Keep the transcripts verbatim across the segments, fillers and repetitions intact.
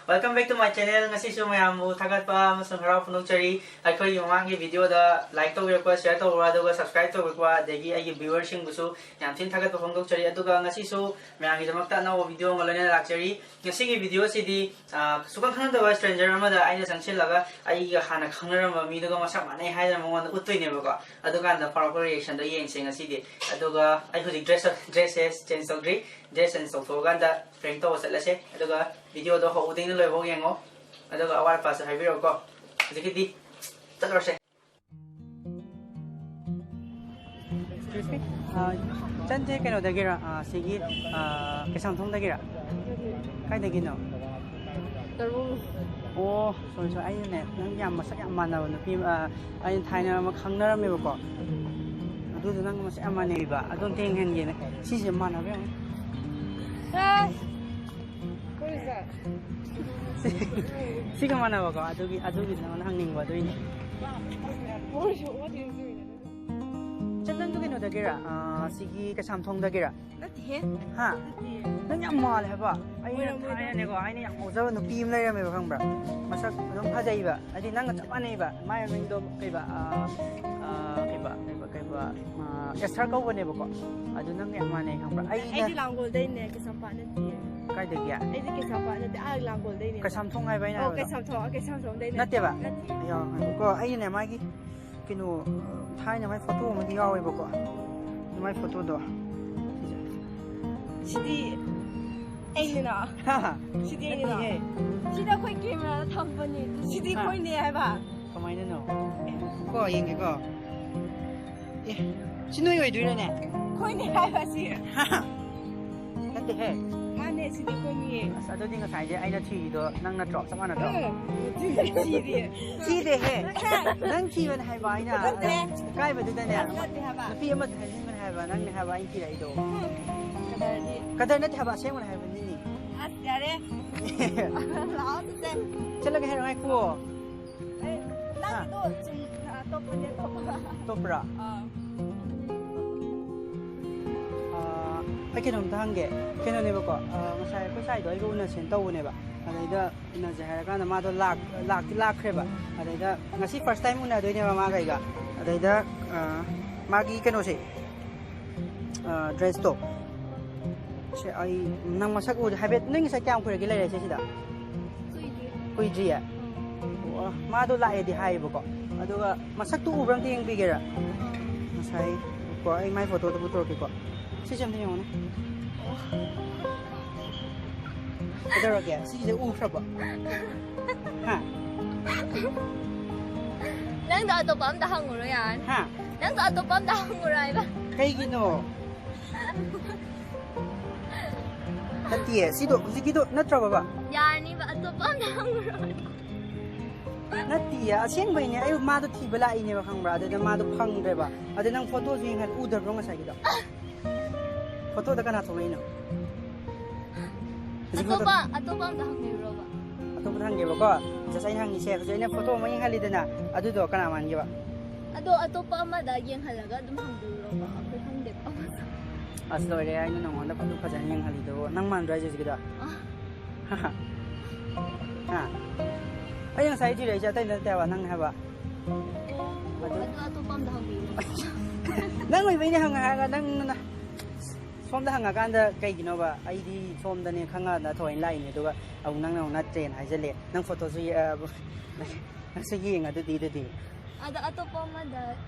Welcome back to my channel. ꯉꯁꯤꯁꯨ ꯃꯌꯥꯝꯕꯨ ꯊꯥꯒꯠꯄ ꯑꯃꯁꯨꯡ ꯍꯔꯥꯎ ꯐꯣꯡꯗꯣꯛꯆꯔꯤ꯫ ꯑꯩꯈꯣꯏꯒꯤ ꯃꯃꯥꯡꯒꯤ video ꯗ like ꯇꯧꯕꯤꯔꯛꯄ, share ꯇꯧꯕꯤꯔꯛꯄ, ꯑꯗꯨꯒ subscribe ꯇꯧꯕꯤꯔꯛꯄ, ꯑꯗꯒꯤ ꯑꯩꯒꯤ viewer ꯁꯤꯡꯕꯨꯁꯨ ꯌꯥꯝ ꯊꯤꯅ ꯊꯥꯒꯠꯄ ꯐꯣꯡꯗꯣꯛꯆꯔꯤ꯫ ꯑꯗꯨꯒ ꯉꯁꯤꯁꯨ ꯃꯌꯥꯝꯒꯤꯗꯃꯛꯇ ꯑꯅꯧꯕ video ꯑꯃꯒ ꯂꯣꯏꯅꯅ ꯂꯥꯛꯆꯔꯤ꯫ ꯉꯁꯤꯒꯤ video ꯁꯤꯗꯤ, ꯑ, ꯁꯨꯛꯈꯪ ꯈꯪꯅꯗꯕ stranger ꯑꯃꯗ ꯑꯩꯅ ꯆꯪꯁꯤꯜꯂꯒ ꯑꯩꯒ ꯍꯥꯟꯅ ꯈꯪꯅꯔꯝꯕ ꯃꯤꯗꯨꯒ ꯃꯁꯛ ꯃꯥꯟꯅꯩ ꯍꯥꯏꯗꯅ ꯃꯉꯣꯟꯗ ꯎꯠꯇꯣꯏꯅꯦꯕꯀꯣ꯫ ꯑꯗꯨꯀꯥꯟꯗ ꯐꯥꯎꯔꯛꯄ reaction ꯗꯣ ꯌꯦꯡꯁꯦ ꯉꯁꯤꯗꯤ꯫ ꯑꯗꯨꯒ ꯑꯩ ꯍꯧꯖꯤꯛ dress, dress change ꯇꯧꯗ꯭ꯔꯤ꯫ Dress change ꯇꯧꯊꯣꯛꯑꯀꯥꯟꯗ prank ꯇꯧꯕ ꯆꯠꯂꯁꯦ꯫ ꯑꯗꯨꯒ video ꯗꯣ ꯍꯧꯕꯗꯒꯤꯅ ꯂꯣꯏꯐꯥꯎ ꯌꯦꯡꯉꯣ꯫ ꯑꯗꯨꯒ ꯑꯋꯥꯠ ꯑꯄꯥꯁꯨ ꯍꯥꯏꯕꯤꯔꯛꯎꯀꯣ꯫ ꯍꯧꯖꯤꯛꯀꯤꯗꯤ ꯆꯠꯂꯨꯔꯁꯦ꯫ Excuse me? ꯑ, ꯆꯟꯁꯦ ꯀꯩꯅꯣꯗꯒꯤꯔ? ꯑ, ꯁꯤꯒꯤ, ꯑ, ꯀꯩꯁꯥꯝꯊꯣꯡꯗꯒꯤꯔ? ꯀꯥꯏꯗꯒꯤꯅꯣ? ꯇꯔꯨꯡ꯫ ꯑꯣ, sorry, sorry. ꯑꯩꯅꯅꯦ, ꯅꯪ ꯌꯥꯝ ꯃꯁꯛ ꯌꯥꯝ ꯃꯥꯟꯅꯕ ꯅꯨꯄꯤ ꯑꯃ, ꯑ, ꯑꯩꯅ ꯊꯥꯏꯅ ꯑꯃ ꯈꯪꯅꯔꯝꯃꯦꯕꯀꯣ꯫ ꯑꯗꯨꯗꯣ ꯅꯪ ꯃꯁꯛ ꯌꯥꯝ ꯃꯥꯟꯅꯩꯕ꯫ ꯑꯗꯨ ꯑꯝꯇ ꯌꯦꯡꯍꯟꯒꯦꯅꯦ꯫ ꯁꯤꯁꯦ ꯃꯥꯟꯅꯕ ꯌꯥꯝ ꯑꯦ! What is that? ꯁꯤꯒ ꯃꯥꯟꯅꯕꯀꯣ, ꯑꯗꯨꯒꯤ, ꯑꯗꯨꯒꯤꯗꯤ ꯅꯉꯣꯟꯗ ꯍꯪꯅꯤꯡꯕ, ꯑꯗꯨꯏꯅꯦ꯫ What is, what is doing? ꯆꯟꯗꯟꯗꯨ ꯀꯩꯅꯣꯗꯒꯤꯔ? ꯑꯥ, ꯁꯤꯒꯤ ꯀꯩꯁꯥꯝꯊꯣꯡꯗꯒꯤꯔ? ꯅꯠꯇꯦꯍꯦ꯫ ꯍꯥ? ꯅꯠꯇꯦ꯫ ꯅꯪ ꯌꯥꯝ ꯃꯥꯜꯂꯦ ꯍꯥꯏꯕ꯫ ꯑꯩꯅ ꯑꯣꯏꯔꯝꯃꯣꯏꯗ꯫ ꯊꯥꯏꯅꯅꯦꯀꯣ, ꯑꯩꯅ ꯌꯥꯝ ꯉꯥꯎꯖꯕ ꯅꯨꯄꯤ ꯑꯃ ꯂꯩꯔꯝꯃꯦꯕ, ꯈꯪꯕ꯭ꯔꯥ? ꯃꯁꯛ ꯑꯗꯨꯝ ꯐꯖꯩꯕ꯫ ꯍꯥꯏꯗꯤ ꯅꯪꯒ ꯆꯞ ꯃꯥꯟꯅꯩꯕ꯫ ꯃꯥꯏ ꯃꯃꯤꯡꯗꯣ ꯀꯩꯕ, ꯑꯥ, ꯑꯥ, ꯀꯩꯕ, ꯀꯩꯕ, ꯀꯩꯕ, ꯑꯥ, ꯑꯦꯁꯊꯔ ꯀꯧꯕꯅꯦꯕꯀꯣ꯫ ꯑꯗꯨ ꯅꯪꯒ ꯌꯥꯝ ꯃꯥꯟꯅꯩ, ꯈꯪꯕ꯭ꯔꯥ? ꯑꯩꯅ ꯑꯩꯗꯤ ꯂꯥꯡꯒꯣꯜꯗꯩꯅꯦ, ꯀꯩꯁꯥꯝꯄꯥꯠ ꯅꯠꯇꯤꯌꯦ꯫ ꯀꯥꯏꯗꯒꯤ? ꯑꯩꯗꯤ ꯀꯩꯁꯥꯝꯄꯥꯠ ꯅꯠꯇꯦ, ꯑꯥ, ꯂꯥꯡꯒꯣꯜꯗꯩꯅꯦ꯫ ꯀꯩꯁꯥꯝꯊꯣꯡ ꯍꯥꯏꯕ ꯑꯩꯅ ꯑꯣ, ꯍꯥꯏꯕꯗꯣ? ꯀꯩꯁꯥꯝꯊꯣꯡ, ꯀꯩꯁꯥꯝꯊꯣꯡꯗꯩꯅꯦ꯫ ꯅꯠꯇꯦꯕ? ꯅꯠꯇꯦ꯫ ꯑꯌꯥ, ꯉꯥꯏꯈꯣꯀꯣ, ꯑꯩꯅꯅꯦ ꯃꯥꯒꯤ ꯀꯩꯅꯣ, ꯊꯥꯏꯅ ꯃꯥꯏ ꯐꯣꯇꯣ ꯑꯃꯗꯤ ꯌꯥꯎꯋꯦꯕꯀꯣ꯫ ꯃꯥꯏ ꯐꯣꯇꯣꯗꯣ꯫ ꯁꯤꯗꯤ ꯑꯩꯅꯤꯅ꯫ ꯍꯥ? ꯁꯤꯗꯤ ꯑꯩꯅꯤꯅ꯫ ꯅꯠꯇꯦꯍꯦ꯫ ꯁꯤꯗ ꯑꯩꯈꯣꯏ camera ꯗ ꯊꯝꯕꯅꯤ꯫ ꯁꯤꯗꯤ ꯍꯥ? ꯑꯩꯈꯣꯏꯅꯦ ꯍꯥꯏꯕ꯫ ꯀꯃꯥꯏꯅꯅꯣ? ꯑꯦ, ꯀꯣ, ꯌꯦꯡꯒꯦꯀꯣ꯫ ꯑꯦ, ꯁꯤ ꯅꯣꯏ ꯑꯣꯏꯗꯣꯏꯔꯣꯅꯦ? ꯑꯩꯈꯣꯏꯅꯦ ꯍꯥꯏꯕ ꯁꯤ꯫ ꯍꯥ? ꯅꯠꯇꯦꯍꯦ꯫ ꯃꯥꯅꯦ, ꯁꯤꯗꯤ ꯑꯩꯈꯣꯏꯅꯤꯌꯦ꯫ ꯑꯁ, ꯑꯗꯨꯗꯤ ꯉꯁꯥꯏꯗꯤ ꯑꯩꯅ ꯊꯤꯔꯤꯗꯣ ꯅꯪ ꯅꯠꯇ꯭ꯔꯣ? ꯆꯞ ꯃꯥꯟꯅꯗ꯭ꯔꯣ? ꯎꯝ, ꯊꯤꯗꯦ꯫ ꯊꯤꯗꯦꯍꯦ꯫ ꯅꯠꯇꯦ꯫ ꯅꯪ ꯊꯤꯕꯅꯦ ꯍꯥꯏꯕ ꯑꯩꯅ꯫ ꯅꯠꯇꯦ꯫ ꯏꯀꯥꯏꯕꯗꯨꯗꯅꯦ꯫ ꯑꯁ, ꯅꯠꯇꯦ ꯍꯥꯏꯕ꯫ ꯅꯨꯄꯤ ꯑꯃꯗ ꯍꯥꯏꯖꯤꯟꯕꯅꯦ ꯍꯥꯏꯕ, ꯅꯪꯅꯦ ꯍꯥꯏꯕ ꯑꯩꯅ ꯊꯤꯔꯛꯏꯗꯣ꯫ ꯎꯝ, ꯀꯗꯔꯗꯤ꯫ ꯀꯗꯔ ꯅꯠꯇꯦ ꯍꯥꯏꯕ, ꯑꯁꯦꯡꯕꯅꯦ ꯍꯥꯏꯕꯅꯤꯅꯦ꯫ ꯑꯁ, ꯌꯥꯔꯦ꯫ ꯂꯥꯛꯑꯣ, ꯆꯠꯁꯦ꯫ ꯆꯠꯂꯒꯦ ꯍꯥꯏꯔꯣ, ꯉꯥꯏꯈꯨꯑꯣ꯫ ꯑꯦ, ꯅꯪꯒꯤꯗꯣ ꯍꯥ? ꯆꯨꯝ-, ꯑꯇꯣꯞꯄꯅꯦ, ꯑꯇꯣꯞꯄ꯫ ꯑꯇꯣꯞꯄꯔꯥ? ꯑꯥ꯫ ꯑꯥ, ꯑꯩ ꯀꯩꯅꯣꯝꯇ ꯍꯪꯒꯦ꯫ ꯀꯩꯅꯣꯅꯦꯕꯀꯣ, ꯑꯥ, ꯉꯁꯥꯏ ꯑꯩꯈꯣꯏ ꯁꯥꯏꯗꯣ ꯑꯩꯒ ꯎꯅꯁꯦꯅ ꯇꯧꯕꯅꯦꯕ꯫ ꯑꯗꯩꯗ ꯎꯅꯁꯦ ꯍꯥꯏꯔꯀꯥꯟꯗ ꯃꯥꯗꯣ ꯂꯥꯛ- ꯂꯥꯛꯇꯤ ꯂꯥꯛꯈ꯭ꯔꯦꯕ꯫ ꯑꯗꯩꯗ ꯉꯁꯤ ꯐꯥꯔꯁ ꯇꯥꯏꯝ ꯎꯅꯗꯣꯏꯅꯦꯕ ꯃꯥꯒ ꯑꯩꯒ꯫ ꯑꯗꯩꯗ, ꯑ, ꯃꯥꯒꯤ ꯀꯩꯅꯣꯁꯦ, ꯑ, ꯗ꯭ꯔꯦꯁꯇꯣ꯫ ꯁꯦ, ꯑꯩ ꯅꯪ ꯃꯁꯛ ꯎꯗ꯭ꯔꯤ꯫ ꯍꯥꯏꯐꯦꯠ ꯅꯪ ꯉꯁꯥꯏ ꯀꯌꯥꯝ ꯀꯨꯏꯔꯒꯦ ꯂꯩꯔꯦ ꯁꯤꯁꯤꯗ? ꯀꯨꯏꯗ꯭ꯔꯤ꯫ ꯀꯨꯏꯗ꯭ꯔꯤꯌꯦ? ꯑꯣ, ꯃꯥꯗꯣ ꯂꯥꯛꯑꯦꯗꯤ ꯍꯥꯏꯌꯦꯕꯀꯣ꯫ ꯑꯗꯨꯒ ꯃꯁꯛꯇꯨ ꯎꯕ꯭ꯔꯥ ꯑꯝꯇ ꯌꯦꯡꯕꯤꯒꯦꯔꯥ? ꯉꯁꯥꯏ ꯀꯣ, ꯑꯩ ꯃꯥꯏ ꯐꯣꯇꯣꯗꯨ ꯄꯨꯊꯣꯔꯛꯀꯦꯀꯣ꯫ ꯁꯤꯁꯦ ꯑꯝꯇ ꯌꯦꯡꯉꯨꯅꯦ꯫ ꯀꯩꯗꯧꯔꯒꯦ? ꯁꯤꯁꯦ ꯎꯈ꯭ꯔꯕꯣ? ꯍꯥ? ꯅꯪꯗꯣ ꯑꯇꯣꯞꯄ ꯑꯝꯇ ꯍꯪꯉꯨꯔꯣ ꯌꯥꯔꯅꯤ꯫ ꯍꯥ? ꯅꯪꯗꯣ ꯑꯇꯣꯞꯄ ꯑꯝꯇ ꯍꯪꯉꯨꯔꯣ ꯍꯥꯏꯕ꯫ ꯀꯩꯒꯤꯅꯣ? ꯅꯠꯇꯤꯌꯦ, ꯁꯤꯗꯣ ꯍꯧꯖꯤꯛꯀꯤꯗꯣ ꯅꯠꯇ꯭ꯔꯣ ꯕꯕꯥ? ꯌꯥꯔꯅꯤꯕ, ꯑꯇꯣꯞꯄ ꯑꯝꯇ ꯍꯪꯉꯨꯔꯣ꯫ ꯅꯠꯇꯤꯌꯦ, ꯑꯁꯦꯡꯕꯩꯅꯦ꯫ ꯑꯩ ꯃꯥꯗꯣ ꯊꯤꯕ ꯂꯥꯛꯏꯅꯦꯕ, ꯈꯪꯕ꯭ꯔꯥ? ꯑꯗꯨꯗ ꯃꯥꯗꯣ ꯐꯪꯗ꯭ꯔꯦꯕ꯫ ꯑꯗ ꯅꯪ ꯐꯣꯇꯣꯁꯨ ꯌꯦꯡꯍꯜ-, ꯎꯗꯕ꯭ꯔꯣ ꯉꯁꯥꯏꯒꯤꯗꯣ? ꯐꯣꯇꯣꯗ ꯀꯅꯥ ꯊꯣꯛꯂꯛꯏꯅꯣ? ꯍꯧꯖꯤꯛ ꯐꯣꯇꯣ- ꯑꯇꯣꯞꯄ, ꯑꯇꯣꯞꯄ ꯑꯝꯇ ꯍꯪꯕꯤꯔꯨꯔꯣꯕ꯫ ꯑꯇꯣꯞꯄꯗ ꯍꯪꯒꯦꯕꯀꯣ꯫ ꯖꯁ ꯑꯩꯅ ꯍꯪꯉꯤꯁꯦ, ꯍꯧꯖꯤꯛ ꯑꯩꯅ ꯐꯣꯇꯣ ꯑꯃ ꯌꯦꯡꯍꯜꯂꯤꯗꯅ, ꯑꯗꯨꯗꯣ ꯀꯅꯥ ꯃꯥꯟꯒꯦꯕ? ꯑꯗꯣ ꯑꯇꯣꯞꯄ ꯑꯃꯗ ꯌꯦꯡꯍꯜꯂꯒ ꯑꯗꯨꯝ ꯍꯪꯕꯤꯔꯨꯔꯣꯕ, ꯑꯩꯈꯣꯏ ꯈꯪꯗꯦꯕ꯫ ꯑꯁ, ꯂꯣꯏꯔꯦ, ꯑꯩꯅ ꯅꯉꯣꯟꯗ ꯐꯣꯇꯣ ꯐꯖꯅ ꯌꯦꯡꯍꯜꯂꯤꯗꯨꯕꯨ꯫ ꯅꯪ ꯃꯥꯟꯗ꯭ꯔꯣ ꯍꯥꯏꯁꯦ ꯍꯧꯖꯤꯛꯀꯤꯗꯣ? ꯑ꯫ ꯍꯥ? ꯑꯩ ꯉꯁꯥꯏ ꯊꯤꯔꯛꯏꯁꯦ ꯑꯇꯩ ꯅꯠꯇꯦ ꯍꯥꯏꯕ, ꯅꯪꯅꯦ ꯍꯥꯏꯕ꯫ ꯑꯣ, ꯑꯗꯨ ꯑꯗꯨ ꯑꯇꯣꯞꯄ ꯑꯝꯗ ꯍꯪꯕꯤꯌꯨ꯫ ꯅꯪ ꯑꯣꯏꯕꯩꯅꯦ ꯍꯪꯉꯦ ꯍꯥꯏꯔꯒ ꯅꯪꯅ ꯁꯣꯝꯗ ꯍꯪꯉꯀꯥꯟꯗ ꯀꯩꯒꯤꯅꯣꯕ? ꯑꯩꯗꯤ ꯁꯣꯝꯗꯅꯦ ꯈꯪꯉꯒ ꯊꯑꯣꯏꯅ ꯂꯥꯛꯏꯅꯦ, ꯑꯗꯨꯒ ꯑꯃꯨꯛ ꯅꯪꯅ ꯑꯃꯨꯛ ꯅꯠꯇ꯭ꯔꯦꯅ ꯍꯥꯏꯖꯜꯂꯦ꯫ ꯅꯪ ꯐꯣꯇꯣꯁꯨ ꯌꯦ-, ꯑ, ꯅꯪꯁꯨ ꯌꯦꯡꯉ ꯑꯗꯨꯗꯤ, ꯑꯗꯨꯗꯤ꯫ ꯑꯗꯣ ꯑꯇꯣꯞꯄ ꯑꯃꯗ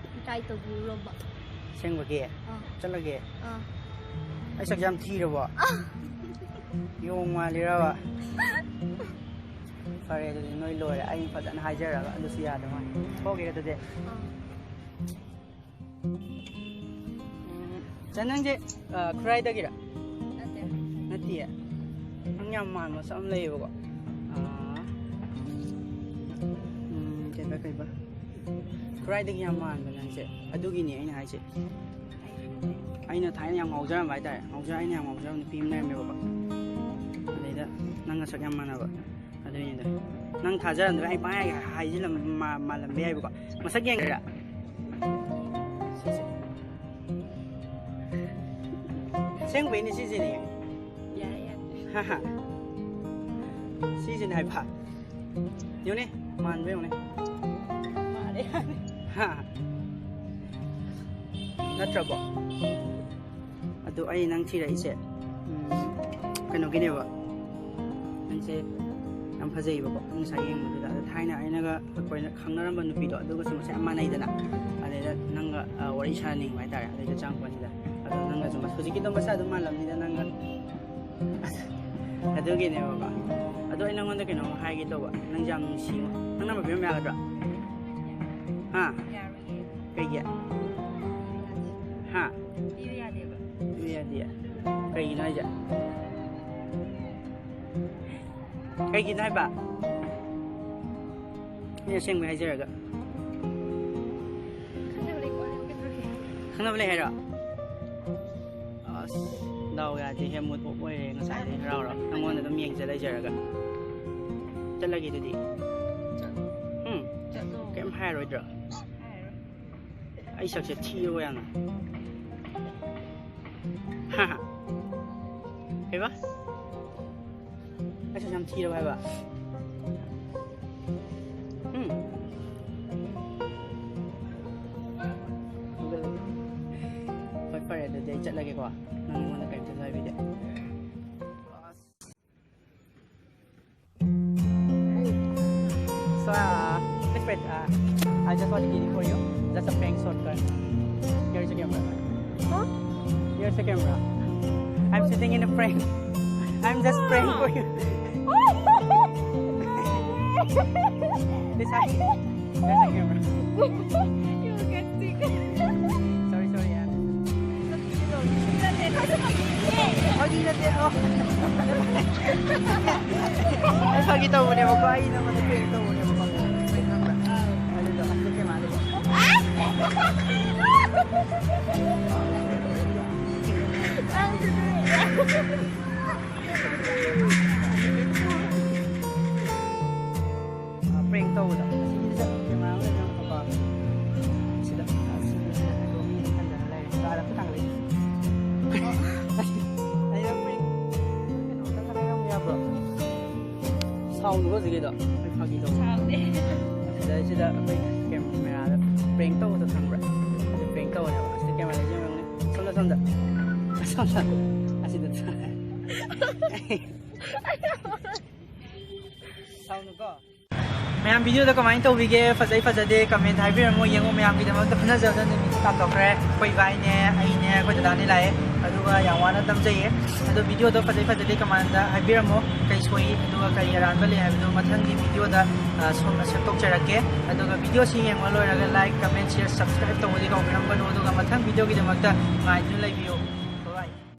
try ꯇꯧꯕꯤꯔꯨꯔꯣꯕ꯫ ꯑꯁꯦꯡꯕꯒꯤ? ꯑꯥ꯫ ꯆꯠꯂꯒꯦ? ꯑꯥ꯫ ꯑꯩ ꯁꯛꯁꯦ ꯌꯥꯝ ꯊꯤꯔꯕꯣ? ꯑꯥ꯫ ꯌꯣꯡ ꯃꯥꯜꯂꯤꯔꯕ? ꯐꯔꯦ, ꯑꯗꯨꯗꯤ ꯅꯣꯏ ꯂꯣꯏꯔꯦ꯫ ꯑꯩ ꯐꯖꯅ ꯍꯥꯏꯖꯔꯒ ꯑꯗꯨꯁꯨ ꯌꯥꯗ ꯃꯥꯜꯂꯦ꯫ ꯊꯣꯛꯑꯒꯦ ꯑꯗꯨꯗꯤ꯫ ꯑꯥ꯫ ꯎꯝ, ꯆꯟ, ꯅꯪꯁꯦ, ꯑ, ꯈꯨꯔꯥꯏꯗꯒꯤꯔ? ꯅꯠꯇꯦ꯫ ꯅꯠꯇꯤꯌꯦ? ꯅꯪ ꯌꯥꯝ ꯃꯥꯟꯕ ꯁꯛ ꯑꯃ ꯂꯩꯌꯦꯕꯀꯣ꯫ ꯑ, ꯎꯝ, ꯀꯩꯕ, ꯀꯩꯕ? ꯈꯨꯔꯥꯏꯗꯒꯤ ꯌꯥꯝ ꯃꯥꯟꯕ ꯅꯪꯁꯦ꯫ ꯑꯗꯨꯒꯤꯅꯦ ꯑꯩꯅ ꯍꯥꯏꯁꯦ꯫ ꯑꯩꯅ ꯊꯥꯏꯅ ꯌꯥꯝ ꯉꯥꯎꯖꯔꯝꯕ ꯍꯥꯏꯇꯥꯔꯦ꯫ ꯉꯥꯎꯖ-, ꯑꯩꯅ ꯌꯥꯝ ꯉꯥꯎꯖꯔꯝꯕ ꯅꯨꯄꯤ ꯑꯃ ꯂꯩꯔꯝꯃꯦꯕꯀꯣ꯫ ꯑꯗꯩꯗ ꯅꯪ ꯅꯁꯛ ꯌꯥꯝ ꯃꯥꯟꯅꯕ꯫ ꯑꯗꯨꯏꯅꯤꯗ꯫ ꯅꯪ ꯊꯥꯖꯔꯝꯗ꯭ꯔꯒ ꯑꯩ ꯄꯪꯍꯥꯏ ꯍꯥꯏꯖꯤꯜꯂꯝ-, ꯃꯥ-, ꯃꯥꯜꯂꯝꯕ ꯌꯥꯏꯕꯀꯣ꯫ ꯃꯁꯛ ꯌꯦꯡꯒꯦꯔꯥ? ꯁꯤꯁꯦ꯫ ꯑꯁꯦꯡꯕꯩꯅꯦ ꯁꯤꯁꯤꯅꯦ꯫ ꯌꯥꯔꯦ, ꯌꯥꯔꯦ꯫ ꯍꯥ ꯍꯥ꯫ ꯁꯤꯁꯤꯅꯦ ꯍꯥꯏꯕ꯫ ꯌꯦꯡꯉꯨꯅꯦ, ꯃꯥꯟꯕ ꯌꯦꯡꯉꯨꯅꯦ꯫ ꯃꯥꯜꯂꯦ꯫ ꯍꯥ? ꯅꯠꯇ꯭ꯔꯕꯣ? ꯑꯗꯣ ꯑꯩ ꯅꯪ ꯊꯤꯔꯛꯏꯁꯦ, ꯎꯝ, ꯀꯩꯅꯣꯒꯤꯅꯦꯕ꯫ ꯅꯪꯁꯦ ꯌꯥꯝ ꯐꯖꯩꯌꯦꯕꯀꯣ, ꯉꯁꯥꯏ ꯌꯦꯡꯕꯗꯨꯗ꯫ ꯑꯗꯣ ꯊꯥꯏꯅ ꯑꯩꯅꯒ, ꯑꯩꯈꯣꯏꯅ ꯈꯪꯅꯔꯝꯕ ꯅꯨꯄꯤꯗꯣ, ꯑꯗꯨꯒꯁꯨ ꯃꯁꯛ ꯌꯥꯝ ꯃꯥꯟꯅꯩꯗꯅ꯫ ꯑꯗꯩꯗ ꯅꯪꯒ, ꯑ, ꯋꯥꯔꯤ ꯁꯥꯟꯅꯅꯤꯡꯕ ꯍꯥꯏꯇꯥꯔꯦ꯫ ꯑꯗꯩꯗ ꯆꯪꯉꯛꯄꯅꯤꯗ꯫ ꯑꯗꯣ ꯅꯪꯒꯁꯨ ꯃꯁ-, ꯍꯧꯖꯤꯛꯀꯤꯗꯣ ꯃꯁꯛ ꯑꯗꯨꯝ ꯃꯥꯜꯂꯝꯅꯤꯗ ꯅꯪꯒ꯫ ꯑꯗꯨꯒꯤꯅꯦꯕꯀꯣ꯫ ꯑꯗꯣ ꯑꯩ ꯅꯪꯉꯣꯟꯗ ꯀꯩꯅꯣꯝ ꯍꯥꯏꯒꯦ ꯇꯧꯕ꯫ ꯅꯪꯁꯦ ꯌꯥꯝ ꯅꯨꯡꯁꯤꯉꯣ꯫ ꯅꯪ ꯅꯝꯕꯔ ꯄꯤꯔꯝꯕ ꯌꯥꯒꯗ꯭ꯔꯣ? ꯍꯥ? ꯌꯥꯔꯣꯏꯌꯦ꯫ ꯀꯩꯒꯤ? ꯍꯥ? ꯄꯤꯕ ꯌꯥꯗꯦꯕ꯫ ꯄꯤꯕ ꯌꯥꯗꯦ? ꯀꯩꯒꯤꯅꯣ ꯍꯥꯏꯁꯦ? ꯀꯩꯒꯤꯅꯣ ꯍꯥꯏꯕ? ꯑꯩ ꯑꯁꯦꯡꯕꯩ ꯍꯥꯏꯖꯔꯒ꯫ ꯈꯪꯅꯕ ꯂꯩꯀꯣ, ꯍꯥꯏꯔꯛꯑꯣ, ꯀꯩꯗꯧꯔꯒꯦ? ꯈꯪꯅꯕ ꯂꯩ ꯍꯥꯏꯔꯣ? ꯑꯁ, ꯗꯥꯎ ꯌꯥꯗꯦꯍꯦ, ꯃꯨꯠ ꯑꯣꯐ ꯑꯣꯏꯔꯦ ꯉꯁꯥꯏꯗꯩ ꯍꯔꯥꯎꯔ꯫ ꯅꯪꯉꯣꯟꯗ ꯑꯗꯨꯝ ꯌꯦꯡꯖ ꯂꯩꯖꯔꯒ꯫ ꯆꯠꯂꯒꯦ ꯑꯗꯨꯗꯤ꯫ ꯆꯠꯂꯣ꯫ ꯎꯝ? ꯆꯠꯂꯣ꯫ ꯀꯩꯝ ꯍꯥꯏꯔꯣꯏꯗ꯭ꯔꯣ? ꯍꯥꯏꯔꯣꯏ꯫ ꯑꯩ ꯁꯛꯁꯦ ꯊꯤꯔꯕ ꯌꯥꯝꯅ? ꯍꯥ ꯍꯥ꯫ ꯀꯩꯕ? ꯑꯩꯁꯨ ꯌꯥꯝ ꯊꯤꯔꯕ ꯍꯥꯏꯕ? ꯎꯝ? ꯍꯣꯏ, ꯐꯔꯦ, ꯑꯗꯨꯗꯤ ꯑꯩ ꯆꯠꯂꯒꯦꯀꯣ꯫ ꯅꯪ ꯑꯩꯉꯣꯟꯗ ꯀꯔꯤꯝꯇꯁꯨ ꯍꯥꯏꯕꯤꯗꯦ꯫ So, uh, let's wait. Uh, I just want to give it for you. Just a prank shot, girl. Here is a camera. Huh? Here's a camera. I'm shooting in a prank. I'm just praying for you. This, uh, there's a camera. You will get sick. Sorry, sorry, ah. Hindi na, hindi na, oh. Ay, pagkita mo na, magpain naman, nagpinto mo na, magpain naman. Ano daw, ano kaya, ano? Ang Ah, prank ꯇꯧꯕꯗ꯫ ꯑꯁꯤꯒꯤꯁꯤꯗ camera ꯑꯃ ꯂꯩꯕ ꯌꯥꯝ ꯐꯕ꯫ ꯁꯤꯗ, ꯑꯁꯤꯒꯤꯁꯤꯗ ꯃꯤ ꯍꯟꯗꯅ ꯂꯩꯔꯦ꯫ ꯀꯥꯗ ꯑꯝꯇ ꯊꯥꯡꯒꯠꯂꯛꯏ꯫ ꯑꯩꯅ prank ꯀꯩꯅꯣ ꯑꯝꯇ ꯊꯥꯒꯠꯂꯝꯒꯦ ꯌꯥꯕ꯭ꯔꯣ? ꯁꯥꯎꯅꯨꯀꯣ ꯍꯧꯖꯤꯛꯀꯤꯗꯣ, ꯑꯩ ꯐꯥꯒꯤ ꯇꯧꯕ꯫ ꯁꯥꯎꯗꯦ꯫ ꯁꯤꯗ, ꯁꯤꯗ ꯑꯩꯈꯣꯏ ꯀꯦꯃꯦꯔꯥꯗ prank ꯇꯧꯕꯗꯣ ꯈꯪꯕ꯭ꯔꯥ? ꯑꯗꯨ prank ꯇꯧꯕꯅꯦꯕ꯫ ꯑꯁꯤꯗ ꯀꯦꯃꯦꯔꯥ ꯂꯩꯁꯦ ꯌꯦꯡꯉꯨꯅꯦ꯫ ꯁꯣꯝꯗ, ꯁꯣꯝꯗ꯫ ꯁꯣꯝꯗ꯫ ꯑꯁꯤꯗ꯫ ꯁꯥꯎꯅꯨꯀꯣ꯫ ꯃꯌꯥꯝ video ꯗꯣ ꯀꯃꯥꯏꯅ ꯇꯧꯕꯤꯒꯦ? ꯐꯖꯩ ꯐꯖꯗꯦ comment ꯍꯥꯏꯕꯤꯔꯝꯃꯣ꯫ ꯌꯦꯡꯉꯣ, ꯃꯌꯥꯝꯒꯤꯗꯃꯛꯇ ꯍꯣꯠꯅꯖꯕꯗ ꯅꯨꯃꯤꯠꯁꯦ ꯀꯥꯞꯊꯣꯛꯈ꯭ꯔꯦ꯫ ꯑꯩꯈꯣꯏ ꯏꯕꯥꯏꯅꯦ, ꯑꯩꯅꯦ, ꯑꯩꯈꯣꯏ ꯗꯗꯥꯅꯦ ꯂꯥꯛꯑꯦ꯫ ꯑꯗꯨꯒ ꯌꯥꯝ ꯋꯥꯅ ꯅꯝꯖꯩꯌꯦ꯫ ꯑꯗꯣ video ꯗꯣ ꯐꯖꯩ ꯐꯖꯗꯦ comment ꯗ ꯍꯥꯏꯕꯤꯔꯝꯃꯣ꯫ ꯀꯩ ꯁꯣꯏ, ꯑꯗꯨꯒ ꯀꯩ ꯑꯔꯥꯟꯕ ꯂꯩ ꯍꯥꯏꯕꯗꯣ ꯃꯊꯪꯒꯤ video ꯗ, ꯑ, ꯁꯣꯝꯅ ꯁꯦꯝꯗꯣꯛꯆꯔꯛꯀꯦ꯫ ꯑꯗꯨꯒ video ꯁꯤ ꯌꯦꯡꯕ ꯂꯣꯏꯔꯒ like, comment, share, subscribe ꯇꯧꯕꯗꯤ ꯀꯥꯎꯕꯤꯔꯝꯒꯅꯨ꯫ ꯑꯗꯨꯒ ꯃꯊꯪ video ꯒꯤꯗꯃꯛꯇ ꯉꯥꯏꯗꯨꯅ ꯂꯩꯕꯤꯌꯨ꯫